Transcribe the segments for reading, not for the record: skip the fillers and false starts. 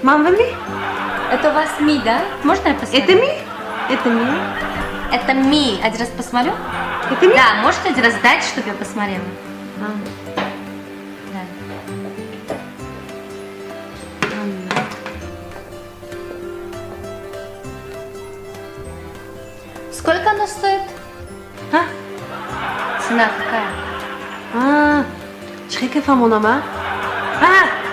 Ман ми? Это у вас Mi, да? Можно я посмотрю? Это Mi? Это Mi? Это Mi. Один раз посмотрю. Это Mi? Да, можете один раз дать, чтобы я посмотрела? Да. Сколько оно стоит? А? Цена какая? А, чӣ кафамонам, а? А!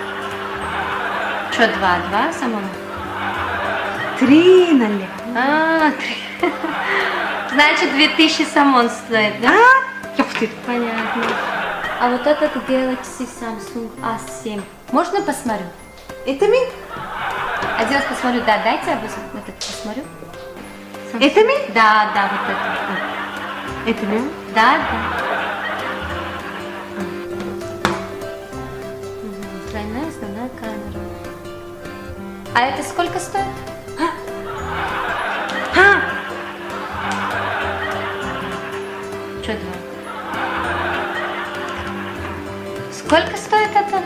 Что, два? Два самому? Три налево. А, три. Значит, 2000 сомон стоит, да? А? Ёптит. Понятно. А вот этот Galaxy Samsung A7. Можно посмотрю? Это Mi? Один раз посмотрю, да, дайте я этот посмотрю. Samsung. Это Mi? Да, да, вот это. Это Mi? Да, да. Тройная основная камера. А это сколько стоит? А! Что два? Сколько стоит это?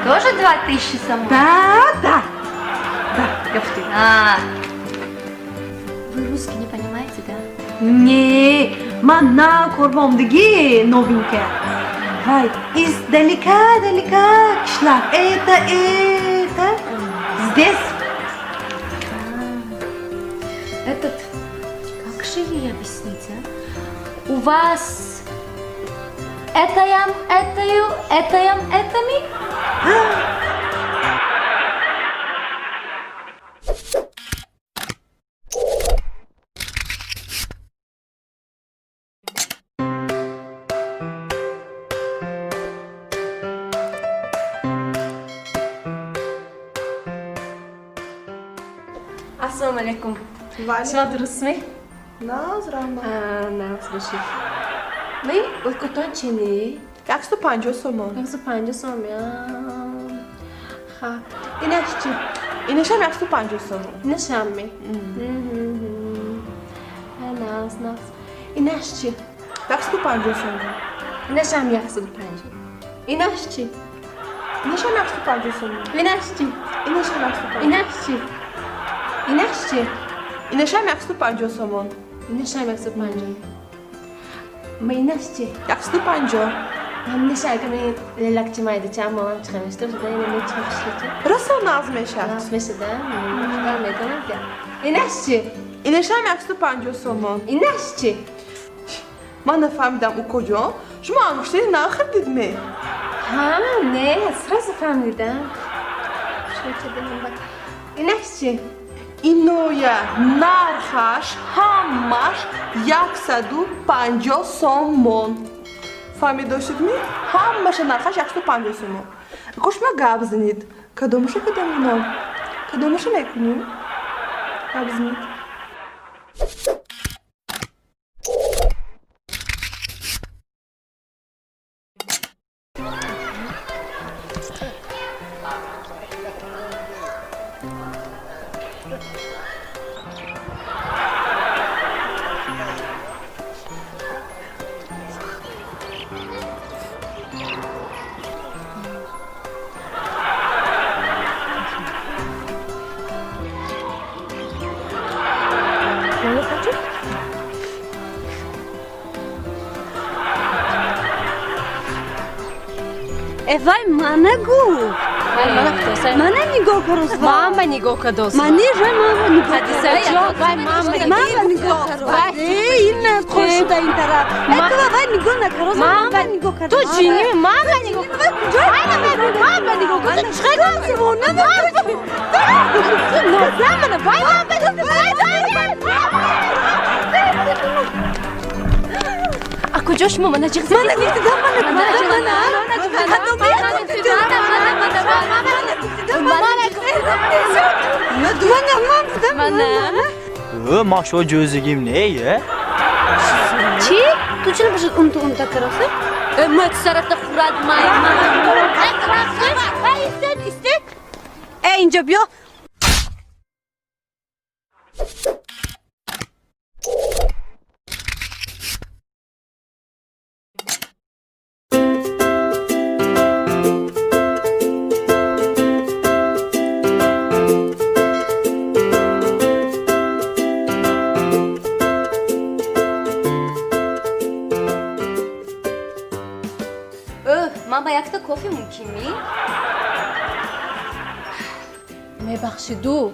Тоже 2000 сомон? Да, да. Да, ёптит. А. Вы русский не понимаете, да? Не, ман на кормомдиги новенькая. Вай, издалека, далека кишлак. Это, здесь. Этот, как же ей объяснить, а? У вас это ям, это ю, это ям, это ми? Ассалому алайкум. Шумо дурустми? Нағз, раҳмат. Нағз бошед. Ми ӯйкутон чини? 150 сомон. 150 сом, я. Ха. Инаш чӣ? Инашам 150 сомон. Инашам ми? Нағз, нағз. Инаш чӣ? 150 сомон. Инашам 150. Инаш чӣ? Инашам 150 сомон. Инаш чӣ? Инашам 150. Инаш чӣ? Инаш чӣ? Инашам 150 сомон. Инашам 150. Ма инаш чӣ? 150. Ҳамеша агар мен лелакчи майдача молам чиқа мешуда, шуда ина мечи хушрача. Роса нағз мешавад. Нағз мешуда, худо медонад я. Инаш чӣ? Инашам 150 сомон. Инаш чӣ? Ман нафаҳмидам, укоҷон, шумо ангуштари нав харидидме? Ҳа, не, сразу фаҳмидам. Хушрача дилам бак. Инаш чӣ? Иноя нархаш ҳамаш 150 сомон. Фаҳмидошидми? Ҳамаша нархаш 150 сомон. Кош ма гап занед. Кадомаша кадомунам? Кадомаша мекунем? Гап занед. Вай, мана гуфт. Мана нигоҳ кароз. Мама нигоҳ кардоз. Мани жой мама нигоҳ. Ҳадисаҷон, вай мама мама нигоҳ кароз. Ин қошуда ин тараф. Ту вай нигоҳ накароз. Мама нигоҳ кароз. Ту ҷинни мама нигоҳ. Мама нигоҳ кароз. Чӣ Девона. Нозамана, вай мама. А куҷо шумо мана ҷиғ задед? Мана гуфтидам, мана мана. Мана. Ман шо ҷӯзигим не, е? Чӣ? Ту чиро бошад унта унта кароса? Мөт сарата хӯрад май. Истед, истед. Э, инҷо биё. Ман ба якта кофе мумкин ми? Мебахшиду.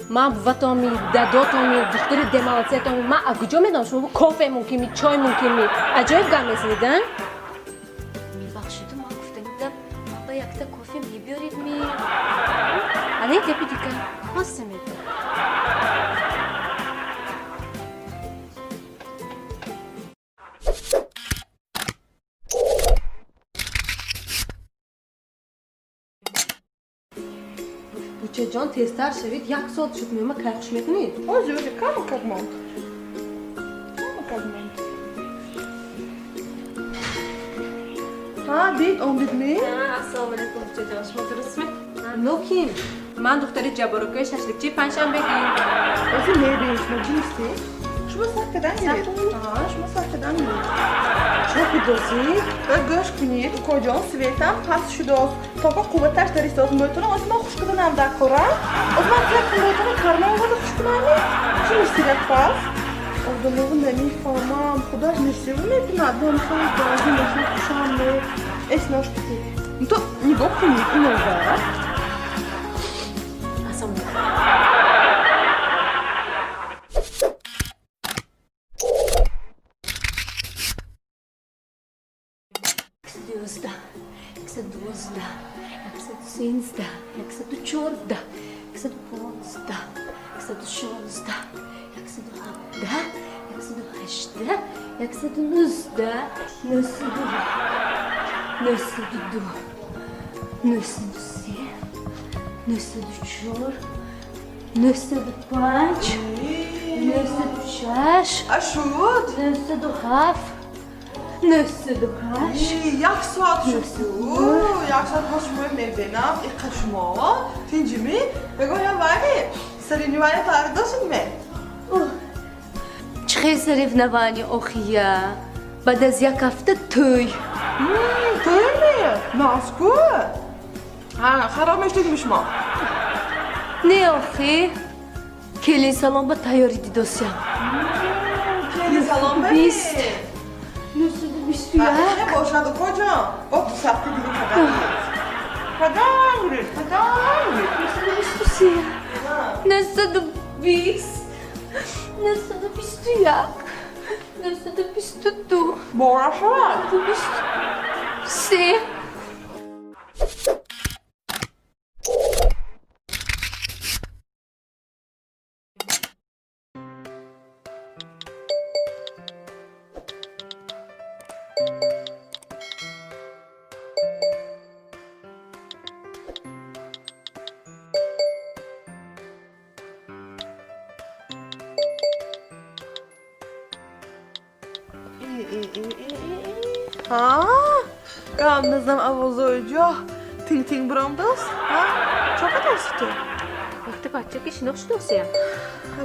Ман буватоми, дадотоми, духтари демалатсиятоми. Ман а куҷо медонам шумо кофе мумкин ми, чой мумкин ми? Аҷоиб гап мезанед, а? Мебахшиду, ман гуфта будам, ман ба якта кофе мебиёред ми? Ана гапи дигар. Ҳаста мебиёрам. Бучаҷон, тезтар шавед, як соат шуд, мема кай хуш мекунед? Ози, ози, каму как монд. Каму как монд. Ҳа, дид, он дид ми? Ассалому алайкум, бучаҷон, шумо дурустми? Ноким, ман духтари Ҷабборакои шашликчии панҷшанбегӣ. Ози мебинед, шумо ҷинсӣ? Шумо сар кадан гиред. Ҳа, шумо сар кадан гиред. Шумо худосӣ? Ва гӯш кунед, укоҷон, светам паст шудааст. Тока қувваташ дар истод. Мӯйтона ози ман хуш кунам дар кора. Ози ман як мӯйтона кармон вада хуш кунам. Чӣ меширад пас? Одамову намефаҳмам. Худаш несиву мекунад. Ман хеле баъзи мошин хушам не. Эс нош кунед. То нигоҳ кунед инова. Ассалому алайкум. 11, 12, 13, 14, 15, 16, 17, 18, 19, 92, 93, 94, 95, 96, Ашуд? 97, 98. Як соат шуд. Як соат боз шумо мебинам. Иқа шумо тинҷими? Бегоям вайми соревнования тайёр ме? Чӣ хел соревнования охия? Баъд аз як ҳафта тӯй. Тӯй ме? Наску? Хароб мешудем шумо. Не охи. Келин салон ба тайёрӣ дидосям. Келин салон ба? 20. 921. Бошад, укоҷон. Бо ду сахти дига кадам гиред. Кадам гиред, кадам гиред. 923. 920. 921. 922. Бора шавад. 923. Ҳа? Гап назам овозои ҷо. Тинг-тинг биромдааст? Ҳа? Чо кадаси ту? Вақте бача ки шинохт шудосия.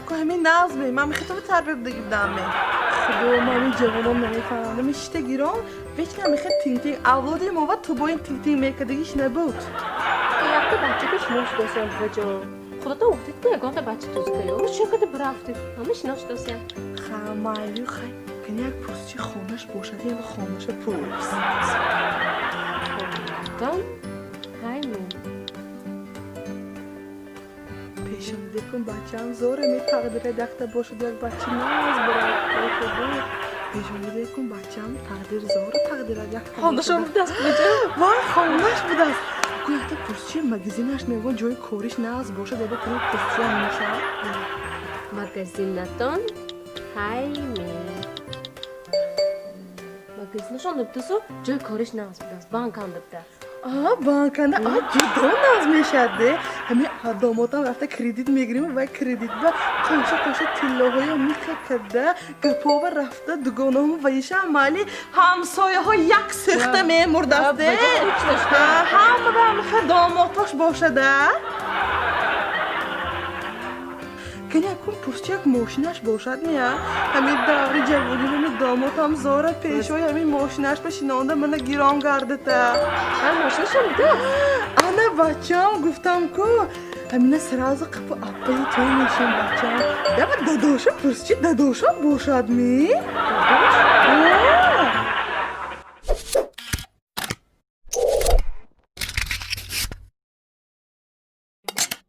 Ко ҳамин назме, ман мехитоби тарбия будагӣ будам ме. Худо, ман ин ҷавонон намефаҳмам. Ами шита гирон, вечно мехе тинг-тинг. Авлоди мо ва ту бо ин тинг-тинг мекардагиш набуд. Якта бача ки шинохт шудосия, буваҷон. Худотон гуфтед ки ягонта бача тузка ё. Чо када бирафтед? Ҳама шинохт шудосия. Ха, майлю хай. Кани як пурсчи хонаш бошад, я хонаша пурс. Хонатон ҳайми. Пешониде кун бачаам зоре метақдира дахта бошад як бачи наз барад. Пешониде кун бачаам тақдир зора тақдира якта. Хонашон будааст, буваҷон? Вой, хонаш будааст. Ку якта пурсчи магазинаш мегӯ ҷои кориш наз бошад, яба куни пурсчиам мешавад. Магазинатон ҳайми. Магазинашон будасу ҷои кориш наз будааст, банканда будааст. А, банканда, а, ҷудо наз мешавад, де. Ҳамин домотам рафта кредит мегирем ва кредит ба қоша қоша тиллоҳоё мехакада гапова рафта дугонаҳо ва иша амали ҳамсояҳо як сӯхта мемурдаст, де. Ҳама ба ҳамихе домотош бошада. Кани акун пурсчи як мошинаш бошад мея? Ҳамин даври ҷавонӣ ҳамин домотам зора пешои ҳамин мошинаш ба шинонда мана гирон гардата. Ҳа, мошинашам будааст? Ана бачам гуфтам ку ҳамина сразу қапу аппаи той мешем бачам. Яба дадоша пурсчи дадошам бошад ми?